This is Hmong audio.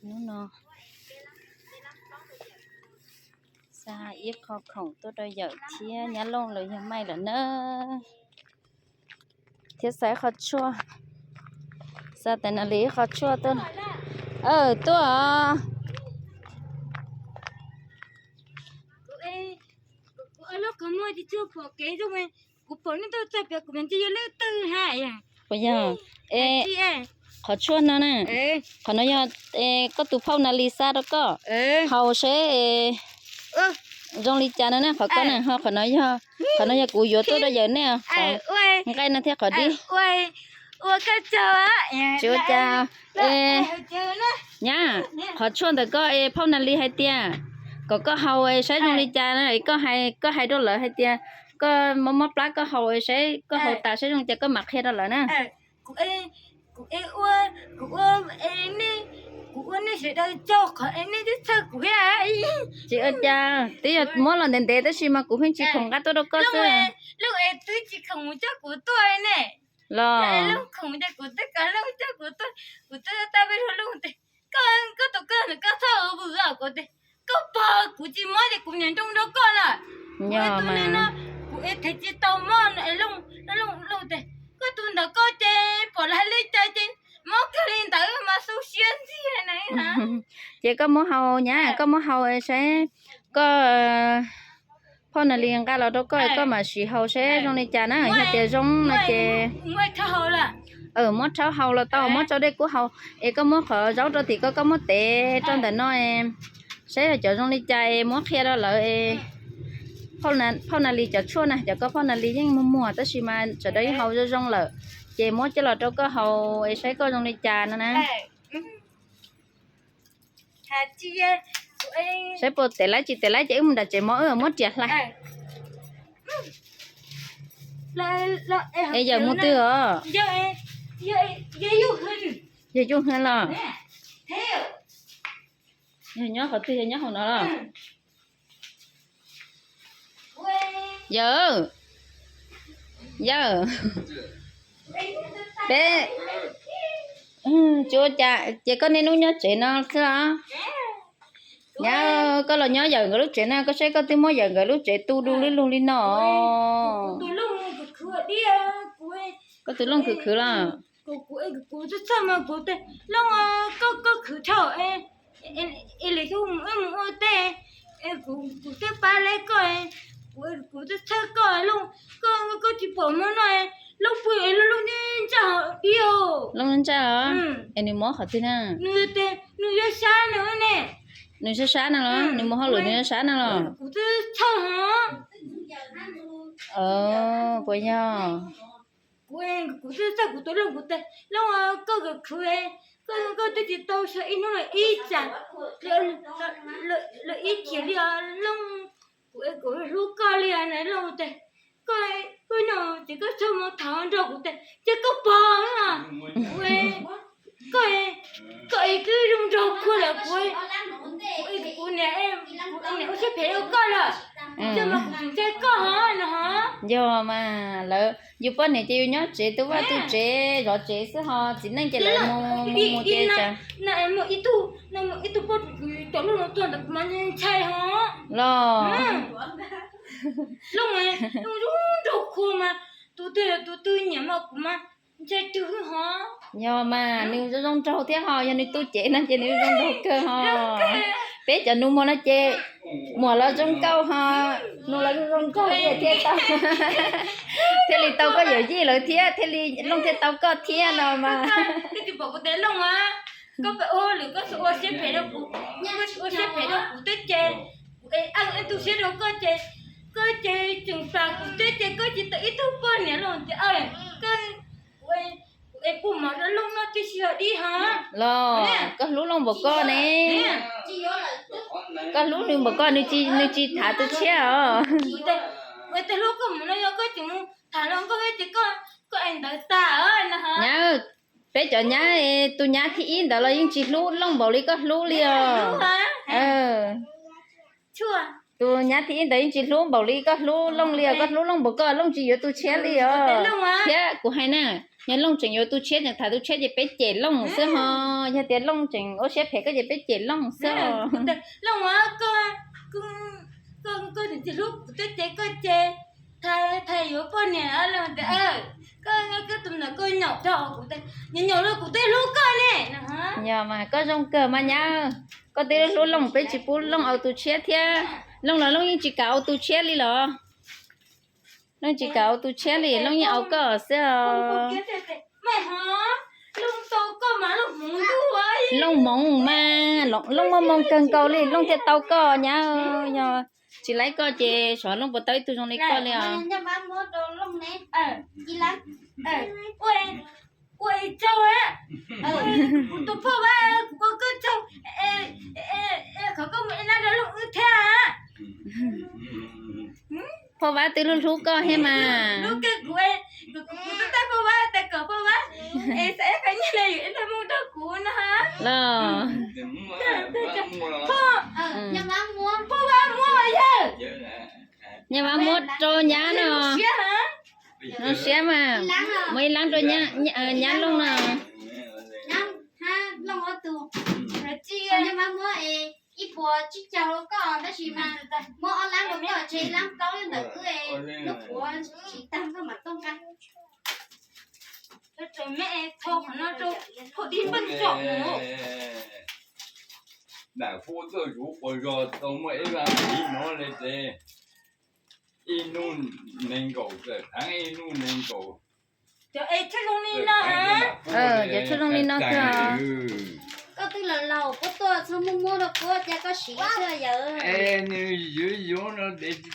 Hnub no xa ib qho khoom tuaj rau yawm thiab nyab Looj lawv yog maij lawm na. Thiab xa ib qho tshuaj, xa tais nas li ib qho tshuaj tuaj. Aw, tuaj os. Kuv pom nej tuaj txog pem kuv, kuv ntsia yog leej twg hais. Puas yog? Es qhov tshuaj no na, qhov no yog koj tus phauj Nas Lis xa rau koj haus seb zoo li cas no na. Qhov koj na ho qhov no yog, qhov no yog kuv yuav tuaj rau yawm nej, qhov nqaij no thiab qhov dib. Tsis ua cas. Nyab, qhov tshuaj ntawm koj es phauj Nas Lis hais tias kom koj haus es saib zoo li cas no es koj hais, koj hais rau lawv hais tias koj mob mob plab koj haus es saib, koj haus tas saib zoo li cas koj mam qhia rau lawv na. Kuv ua, kuv ua, kuv ua nej sawv daws tsaug qhov es nej twb txhawj kuv thiab. Tsis ua cas, twb yog muab los ntev ntev tab sis mas kuv pheej tsis khoom nqa tuaj rau koj xwb. Looj es twb tsis khoom coj kuv tuaj ne. Los Looj khoom ces kuv twb kom Looj coj kuv tuaj, kuv twb tau peb rau Looj tias koj, koj tus koj ntawm koj txhob ua vwm os, kuv tias koj pog kuv tsis mob ces kuv niam nroo nrog koj lawm. Kuv tus li no kuv es thev tsis tau mob no es Looj, Looj tias koj tus ntawm koj ces pom lawv hais li cas ces mob kawg li ntawd mas xu siab ntxiag na. Ces koj muab haus nyab, koj muab haus saib, koj phauj Nas Lis nqa los rau koj, koj mam sim haus seb zoo li cas na. Yog tias zoo no ces muab rhaub haus los tau, muab tsau dej kub haus. Es koj muab qhov zaub rau tim koj, koj muab tev rau ntawm no, saib cov zoo li cas es muab qhia rau lawv. Phauj Nas Lis cov tshuaj na, cov koj phauj Nas Lis yeej muag muag tab sis mas sawv daws yeej haus zoo zoo lawm, ces muab coj los rau koj haus es saib koj zoo li cas no na. Saib puas tev laib, tsis tev laib ces wb mus nram tsev mov wb muab riam hlais. Es yawm mus twg os? Yawg Yuj Hwm los? Yog nyob qhov twg, yog nyob hauv no los? Yawm, yawm, peb, tsis ua cas ces koj niaj hnub nyob tsev no xwb os. Nyab, koj los nyob yawm nkawd lub tsev na, koj saib koj twb muab yawm nkawd lub tsev tu du lug li no. Koj tus Looj khwv khwv los? Kuv, kuv, kuv txhawj txhawj mas kuv tias Looj, koj, koj khwv dhau, es lwm xyoo wb mus ua teb, kuv, kuv twb pab laib koj, kuv, kuv txhawj txhawj koj Looj, koj, koj tsis pom muab no, Looj pw es Looj ntsaj dib os. Looj ntsaj os? Es nws mob qhov twg na? Nws tias nws yuav sab no ne. Nws sab sab no los? Nws mus hauj lwm nws yuav sab no los? Kuv twb txhawj hos. Puas yog? Kuv, kuv twb txhawj kuv tus Looj, kuv tias Looj, koj khwv khwv, koj, koj twb tsis tau so ib hnub los ib tsam, los ib chim li os Looj, kuv, kuv hlub koj li os na Looj tias. Koj, koj no ces koj txhob mus tham nrog kuv tias ces koj pog na. Koj, koj es twb zoo nraug kua lawm kuv, kuv niam, kuv niam ua siab phem rau koj lawm, ces mas kuv tsis ntshai koj hos no hos. Yog mas lawv yus poj niam ces yus nyob tsev tu vaj tu tsev zov tsev xwb ho txiv neej ces lawv mus mus ces cas. Ib tug, ib tug poj ruam cov Looj no tuag ntawd kuv mas ntshai hos. Los Looj, Looj zoo nraug kua mas tus twg tus twg nyiam mas kuv mas ntshai twg hos. Yog mas nws zoo zoo nraug thiab ho yog nws tu cev no ces nws zoo zoo nraug kawg ho. Peb cov nus muag no ces muam los zoo nkauj ho, nus los zoo zoo nkauj thiaj tau, thiaj li tau koj yawm yij lawv thiab thiaj li Looj thiaj tau koj thiab no mas. Koj tsis pom kuv tias Looj a, koj pheej ua lwm koj tsis ua siab phem rau kuv, koj tsis ua siab phem rau kuv twb ces, kuv es ib tug siab rau koj ces, koj ces tseem plam kuv twb ces koj tsis tau ib tug poj niam los tias koj, kuv es kuv es pub mov rau Looj noj tib si ho dib hos. Los koj hlub Looj npaum koj ne, koj hlub nws npaum koj, nws tsis, nws tsis tham tus tshiab os. Kuv tias hlub koj mus no yog koj tseem mus tham hluas nkauj ces koj es ntawd tas no hos. Nyab, peb cov nyab, tus nyab thib ib ntawd los yeej tsis hlub Looj npaum li koj hlub li os. Tus nyab thib ib ntawd yeej tsis hlub npaum li koj hlub Looj li os, koj hlub Looj npaum koj Looj tsis yuav tus tshiab li os. Thiab kuv hais na, Yog Looj tseem yuav tus tshiab, tseem tham tus tshiab ces peb cem Looj xwb ho. Yog tias Looj tseem ua siab phem koj ces peb cem Looj xwb os. Looj, koj, koj, koj txiv hlub kuv twb cem koj ces, thaj thaj yuav poj niam los tias, koj, koj tus ntawd koj nyaum dhau kuv, nyaum nyaum los kuv twb hlub koj ne. Yog mas koj zoo kawg mas nyab, koj twb hlub Looj peb tsis pub Looj au tus tshiab thiab. Looj los Looj yeej tsis kam au tus tshiab li los. Looj tsis kam au tus tshiab li, Looj yeej au koj xwb os. Looj hmoov mas, Looj muaj hmoo kawg nkaus li Looj thiaj tau koj nyab. Yog tsis laib koj ces xyov Looj puas tau ib tug zoo li koj li os. Ua ib tsaug, kuv tus phauj Vab, kuv ua koj tsaug, qhov koj mus ib lab rau Looj wb thiab. Phauj Vab twb hlub hlub koj thiab mas. Hlub kawg kuv, kuv twb teb phauj Vab tias kom phauj Vab es xa ib qho nyiaj los yus ib nrog Looj rau kuv no. Los, phauj Vab muab yawg. Nyab Vab muab rau nyab no. Zoo siab mas, muab ib lab rau nyab Looj no. Nyab Vab muab ib puas tsib caug rau koj tab sis mas muab ob lab rau koj, tseg ib lab plaub ntawm wb, lub puav tsis tag koj mam tuaj nqa. Dam Huab tuaj zuv quas zog tau muaj ib vaj ib nov li ces ib nub nees nkaum txawm thav ib nub nees nkaum. Cov tshuaj zoo li no, cov tshuaj zoo li no xwb. Koj twb laus laus puab tuaj txhob muab muab rau puab, cia koj siv xwb yawg. Es nws yuav yuav no ces tsis